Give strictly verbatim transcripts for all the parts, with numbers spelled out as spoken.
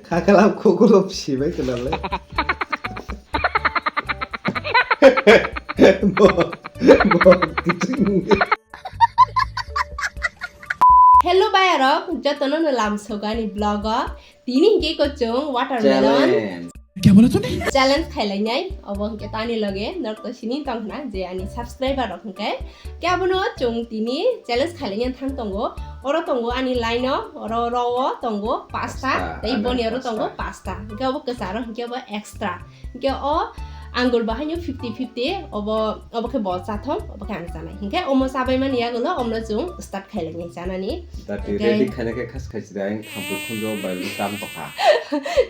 Khakala khokolo sibai khwnale. Bo, bo, kiching. Hello bayarok, jotono no lamsogani vlog o. Tini hingke ko chwng watermelon Challenge. Kya bola tune? Challenge khailainai. Obo hingke tani loge norok to sini tongkhna je ani subscriber rok hingke. Kya bono chwng tini challenge khailaina thang tongo. Oro tongo ani line o, oro ro o tongo pasta, pasta, tei boni aro tongo pasta. Hingke obo kwcharo hingke obo extra. Hingke o angul bahaino fifty fifty, obo, obo khe bo chathok, obo khe ang chanai. Hingke omo chabai mani yagulo omno chwng start khailainai chanani. Dati hingke ready khaina khe khas khaisida ang thampui khunjo bai tam tokha.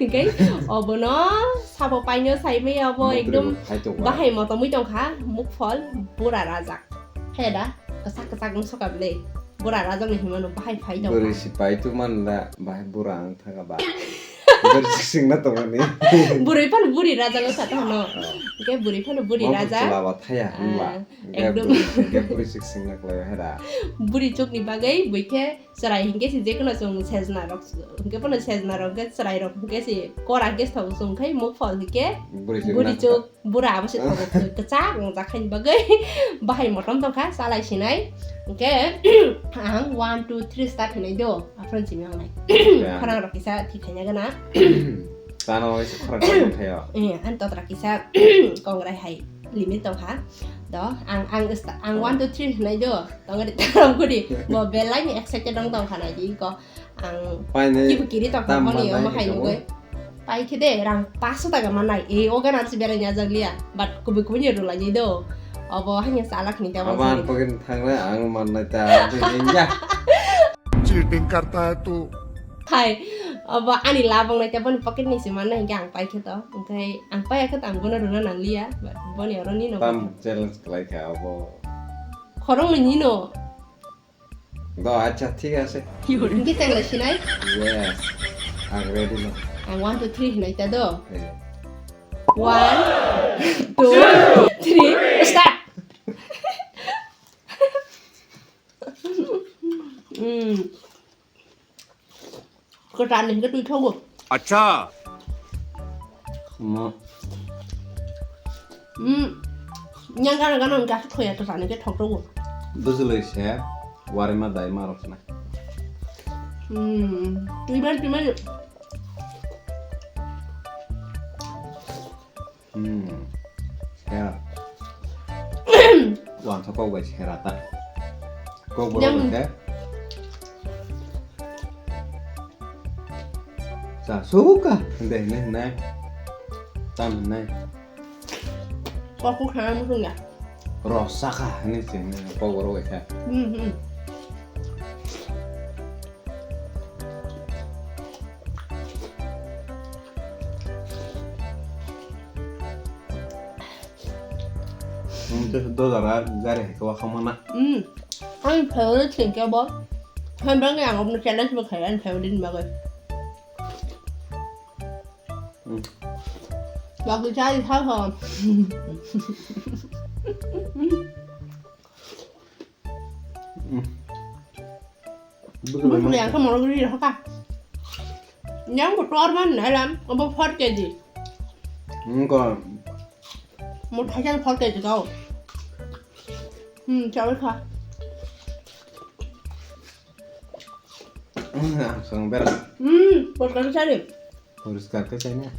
Hingke obono sabo paino saimai obo ekdom bahai motomwi tongkha, mukphol bura rajak. He da, kwchak kwchak wng soka bwle. Bura rajak ni himano bahai phai tongkha. Bwrwi si pai tu man da, bahai bura ang thanga ba. Bwrwi si singna tongmani. Bwrwi phano buri rajak wngkha to hwno. Oh. Hingke bwrwi phano buri rajak. Chwla ba thaya hwnba. Ah, hingke ekdom. Bwrwi, hingke bwrwi si singna klai he da. Buri chukni bagwi bui khe chwrai hingke si je kono chwng sejna rok, hingke phano sejna rok hingke chwrai rok hingke si kora hingke si tongo chwng khai mukphol hingke buri chuk buri chuk. Bura abo se thogo kwchak wngjak khaini bagwi bahai motom tongkha chalai sinai. Hingke ang one, two, three start hinai do, aphuru simi wngnai. Ya. Khorang rok kisa thik khaina gana. Chana bai se khorang khaina thaio. Eh, ang totra kisa kongrai hai limit tongkha. Do, ang, ang sta-, ang one, two, three hinai do. Tongri tarong guri. Bo belai ni excited dong tongkha nai di ko. Ang painai kibu kiri tongkha tam moni mannai omo hai hingke nugui. Pai khe de rang paso taka mannai. E, o gana si berai nya jaglia. But kubui kubui ni rulai ni do. Obo hanya salak ni tebo. Aban sari. Pokin thangle ang mannai ta. Ninja. Cheating karta hai tu. Hai, obo ani labang nai tebo ni pocket ni si mannai hingke ang pai khe to. Hingke ang pai khe to ang bono runa nang lia. But boni oro ni no. Tam challenge klai kha obo. Khorong ni no. Do, acha, thik ase. Hingke chwng lai sinai? Yes. Ang ready no. Ang one, two, three hinai ta do. Eh. One, two, three, start. Mm. Kwtal ni hingke twi thogo. Acha. Mo. Hmm. Yang gana gana hingke aswk thoya kwtal ni hingke thok thogo. Bwswlwi se warima daima rok sina. Hmm. Twiman twiman. Hmm. Sera. Wangsa kok bai sera ta. Kok borok yang bai se. Sa suka. Hende hende hende. Tam hende. Kok kok sana mutung ya. Rosaka hende sini kok borok bai se. Hmm, hmm. Hmm, to do dara gari hai kawa khamana. Hmm. Ani favorite sing ke bo. Hambang yang obno challenge bo khai ani favorite ni bagwi. Hmm. Bagwi chai kha ho. Hmm. Bwswlwi yang khe morok ri rw kha. Yang bo tor man nai lam, obo four K G. Wngkha. Mo thaisa four K G kau. Hmm, chawi kha. Ang swng berak. Hmm, porkar sari. Poriskar khe chaina.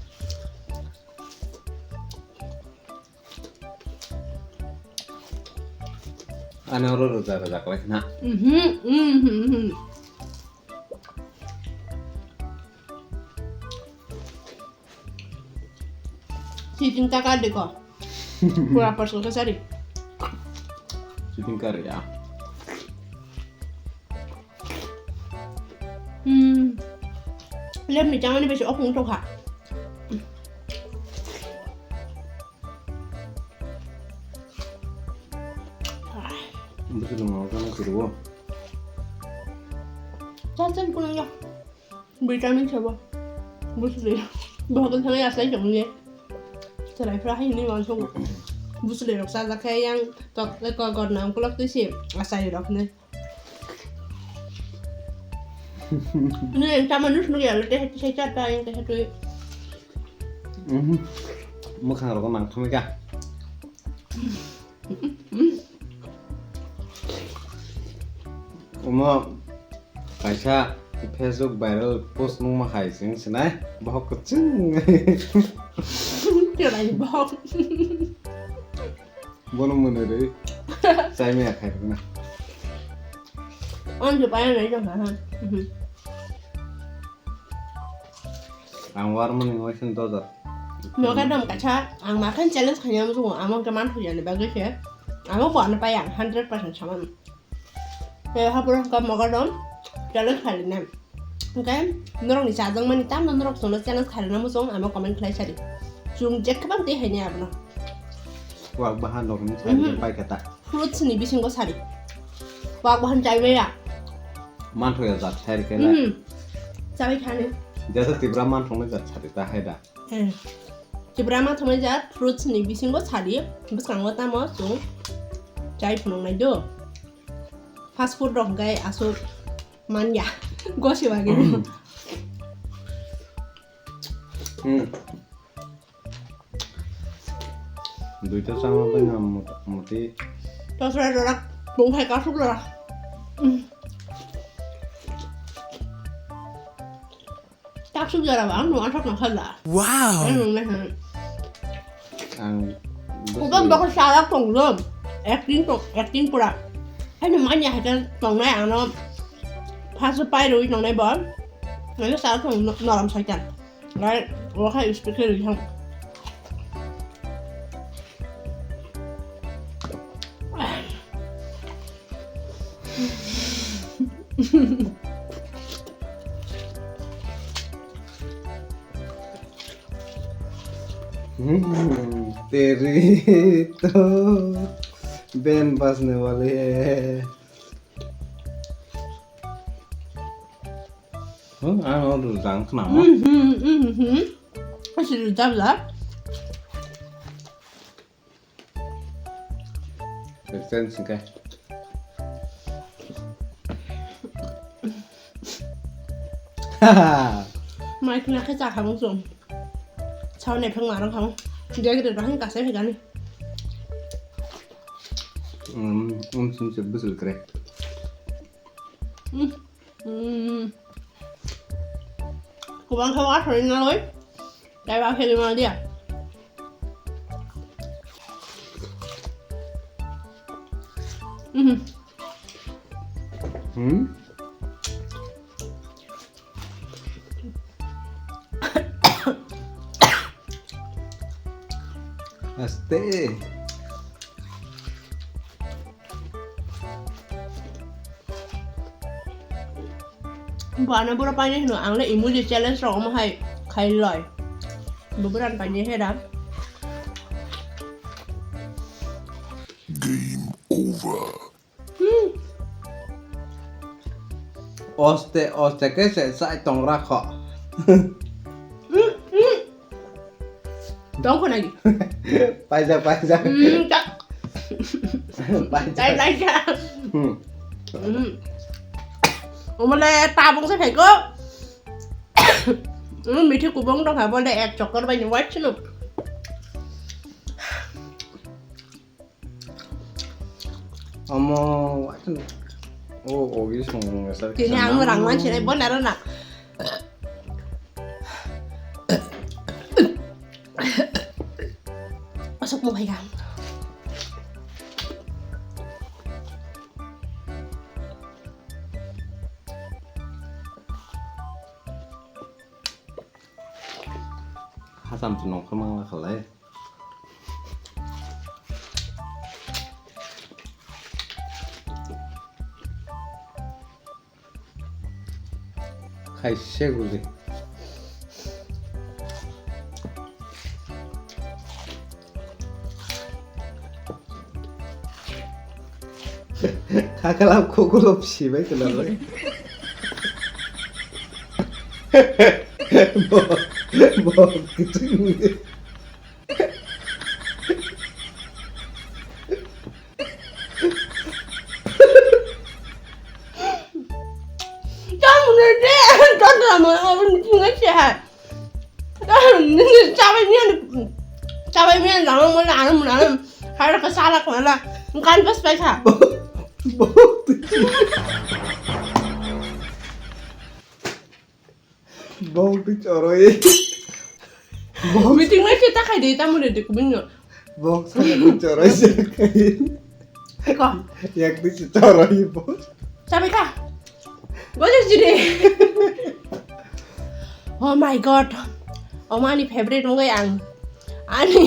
Ani oro rwja rwja khlai khna. Mhm, mhm, mhm. Chitin taka deko. Pura pasal ke sari. Chitin kari ya. Hmm. Lem ni chamani besi okung tokha. Bwswk rwngno khe sirwo. Chal chal kunang ya. Vitamin sabo. Bwswk rwng. Bohok thangwi aslai tongni. Chwrai phra hai hinwi uansukgo. Bwswk rwng rok chajak khe yang tok gorna ungkulok twi se achai rok hinwi. Nini tamo nus nuk ya le te hati sai chata yang te hati. Mhm. Mwkhang rogo nang thumika. Omo kaisa Facebook viral post nungma hai chwng sinai bohok kwchwng. Chwrai bohok. Bono mwnwi rwi chaimaya khai rwna. Ang je paya nai jong ha. Ang warmani waising dojar. Noga dam kacha ang makhan challenge khanya musugo amo ke man thuya ni bagwi se. Amo bo ano paya ang hundred percent saman. Te hapura ka moga dam challenge khali nem. Oke, norok ni chajang mani tam norok sono challenge khali na musung amo comment khlai sari. Chung jek kebang te haini abono. Wak bahan rok ni Mhm. Pai kata. Fruits ni bisingo sari. Wak bahan chai maya. Manthoya jat thai rikhe na. Mhm. Chabai khani. Jesa Tipra manthoknai jat sari ta hai da. Eh. Tipra manthoknai jat fruits ni bisingo sari. Bwskango tamo chung chai phunuknai do. Fast food rok hwnkhe aswk manya. Gosi bagwi. Hmm. Duita chama bai na mot-, moti. Tosra jorak bung hai kasuk jorak. Taksuk jorak ang nung asok nang khala. Wow. Ang nung nang. Ang Uban bakal sarak tong lom. Acting tong, acting pura. Hai nung manya hai kan tong nai ano. Fast pai rui tong nai bon. Nang sarak tong norom saitan. Ngai, oha speaker yang. Hmm, तेरी तो बैंड बजने वाली है। Hmm, ano rwjang khna mo. Mhm, mhm. Asi rwjak la. Sen singkai. Mai khna khe cha khamung song. Chao ne phang marang khamung. Dia gede bahang kasai phegani. Hmm, um, sum se busul kre. Hmm. Hmm. Kubang khe wa thori na loi. Dai ba pheli ma dia. Mhm. Hmm? Aste. Bo ano bura painai hino, ang le emoji challenge rok omo hai khai loi. Bo bura painai hera. Game over. Hmm. Oste, oste, khe se chai tong ra kho. Hmm, hmm. Tong kho nai. Paijak, paijak. Hmm, ta. Paijak. Chai, chai, chai. Hmm. Hmm. Omo le tabung se phai kho. Hmm, mithi kubung dong kha, bo le ek chokor bai ni wai chino. Omo, o, o, gi song, sir. Tini ang rang man sinai, bo naro na. Asok mo bhai ga. Hasam tu nongkhor mang la khalai. Khai se guli. Khakalap khukulop sibai kwlalo. Bo, bo, kwchwng. Chang Chabai miyan, chabai miyan, lama mula, lama mula, harus kesalak mana, kan pas paisa. Bok tu choroi. Meeting na kita kai de tamu de kubinyo. Bok sana tu choroi se kai. Ko. Yak tu si choroi bok. Chabai ka. Bojak jide. Oh my god. Omo ani favorite wngwi ang. Ani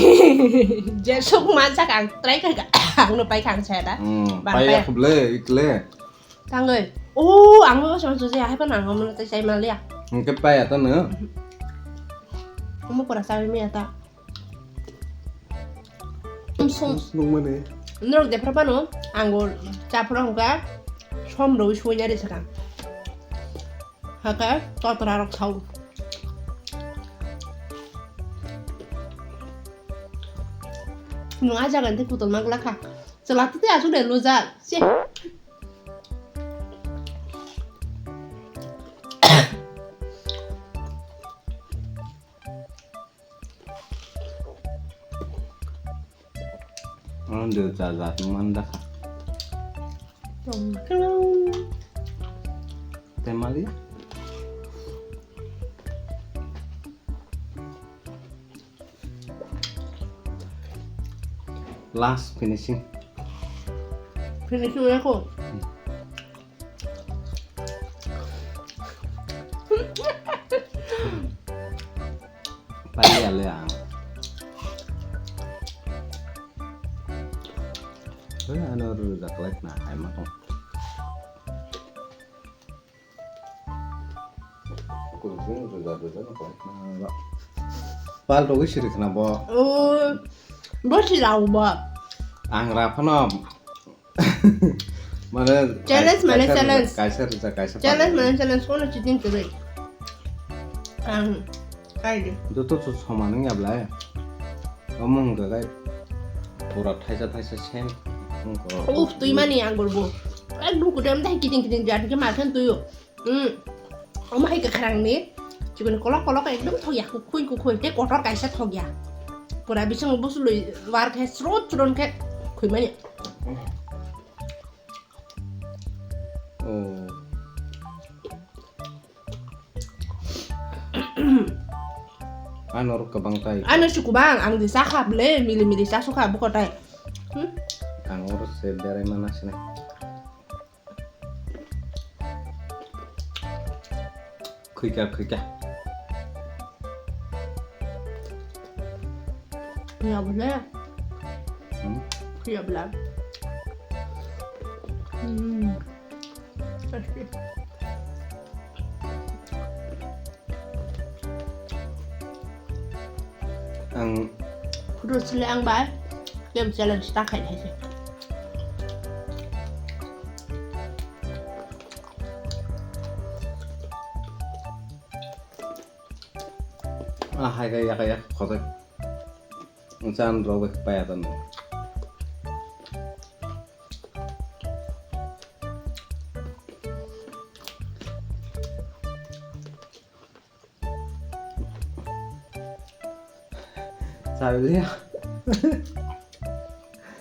jesuk mansak ang try kha ang no pai khang sa da. Hmm, pai ya khuble ikle. Tangwi. Oh, ang bo sama susi hai pa nang omo tai sai malia. Engke pai ata no. Omo pura sai mi ata. Song. Nung mane. Norok jephra phano, ango chaphra hwnkha, som rwi suina ri sakha. Hakhe totra rok sao. Nung a jaga ni tei putol ma glak kha. Chwla tei aswk de lujak. Che. Ano de cha jat man dakha. Tongkang. Tei mali. Last finishing. Finishing ya ko. Pai ya le ang. Oi, ano rujak lai na, hai ma tong. Pal rogwi siri khna bo. Oh, bo si rao bo. Ang ra phano. Mane challenge, mane kaisa challenge. Kaisa rwjak, kaisa challenge, pal. Mane challenge, kono cheating kwrwi. Ang kai di. Joto so soman wngya bwlai. Omo hwnkha khe pura thaisa thaisa sen wngkha. Uff, twi mani ang gorbo. Ekdom kutem dai kiting kiting jar ke mar khen tuyo. Hmm. Omo hai kwkhrang ni. Chikon kolok kolok ekdom thokya, kukhoi kukhoi, tei kotor kaisa thokya. Pura bising busulwi war khe srot srot khe khuimani. Oh. Ano rok kwbang tai. Ano si kubang, ang di sakha ble, mili mili sa sukha buko tai. Hmm? Ang oro se berai mana sini. Khuika, khuika. Ya bole. Hmm? Ya bole. Hmm. Ang photo sile ang bai. Game challenge ta khai hai se. Ah, hai kai ya kai ya khotai. Chan rok bai paya tan. Sabi liya.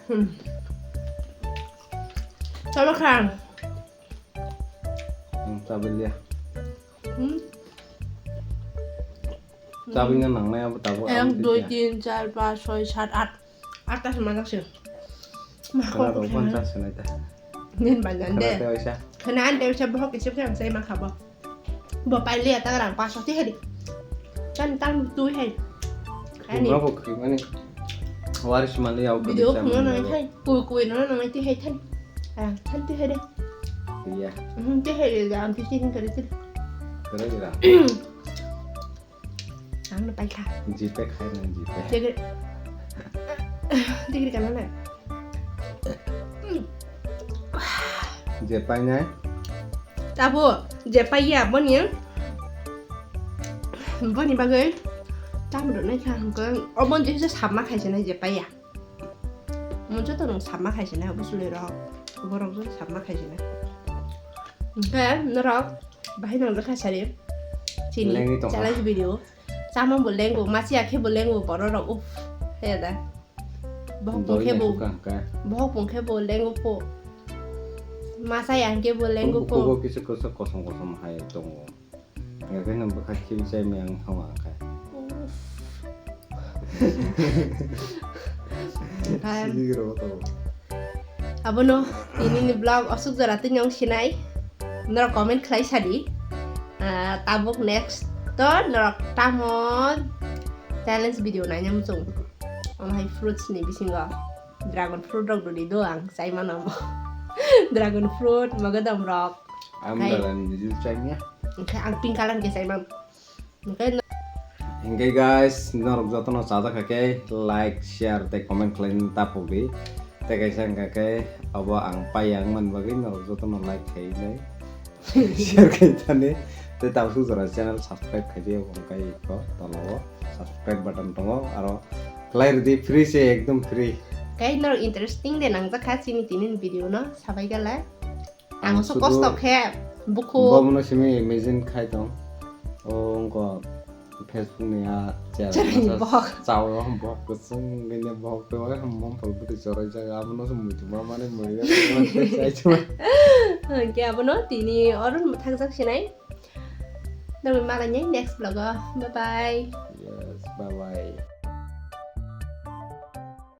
Hmm. Coba kan. Hmm, sabi liya. Hmm. Sabi nga nang nai abo tabo. Ek, dui, tin, char, panch, choi, sat, at. Atta se manjak se. Ma ko ko phan sa se nai ta. Nin banjan de. Khana te oisa. Khana an te oisa bohok kisi khe ang sai ma khabo. Bo pai le ta rang pa so ti hedi. Tan tan tu he. Ani. Bo khri mani. Waris mali au. Video khna nang hai. Kui kui no nang ti hai than. Ah, than ti hedi. Iya. Hmm, ti hedi da am ti ti hin kare ti. Kare gira. Ang no paikha. Jipe khai na jipe. Degree. Degree kana na? Je painai? Tabo, je paiya boni. Boni bagwi. Tamo do nai kha hwnkhe. Obon je se sabma khaisa na je paiya. Mo joto nung sabma khaisina, busulirok, borok joto sabma khaisina. Hwnkhe norok Bahai nang jakha sari. Chini Lengwi tongkha. Challenge video. Chama bo lengo, masiya khe bo lengo borok rok. Uff, he da. Bohok pung khe bo, bohok pung khe bo lengo po. Masa yang khe bo lengo po. Kubo kisa kosom kosom hai tongo. Hingke no bwkha khibi chai maya wng thangma hingke. Okai. Sini gero to. Abono tini ni vlog aswk jora tini wng sinai. Norok comment khlai sadi. Ah, tabuk next to norok tamo challenge video naina muchung. Omo hai fruits ni bisingo dragon fruit rok dodi do ang chai mano. Dragon fruit, mogodom rok. Ang Hai. Dalan video chai maya. Oke, ang pink color ke chai man. Oke, no. Hingke guys, norok jotono chajak kha khe like, share tei comment khlai ta pok di. Tei kaisa hingka khe abo ang pai yang man bagwi norok jotono like khai nai. Share khai thani. Tei tabuk jora channel subscribe khai di, obo hingkai ko tola o subscribe button tongo, aro khlai rwdi, free se, ekdom free. Kai norok interesting de nang jakha chini tini video no sabai gala. Ang Ang so sudu kosto khe bukhu. Bomono simi imagine khai tong. O wngko Facebook ni a chair Chair ni masa bok. Chao bok kusung gini bok to mom pol bwtwi chorai jaga abono se muitu ma mane muiya chai chuma. Hingke abono tini oro thakjak sinai. Nang malai next vlog o. Bye bye. Yes, bye bye.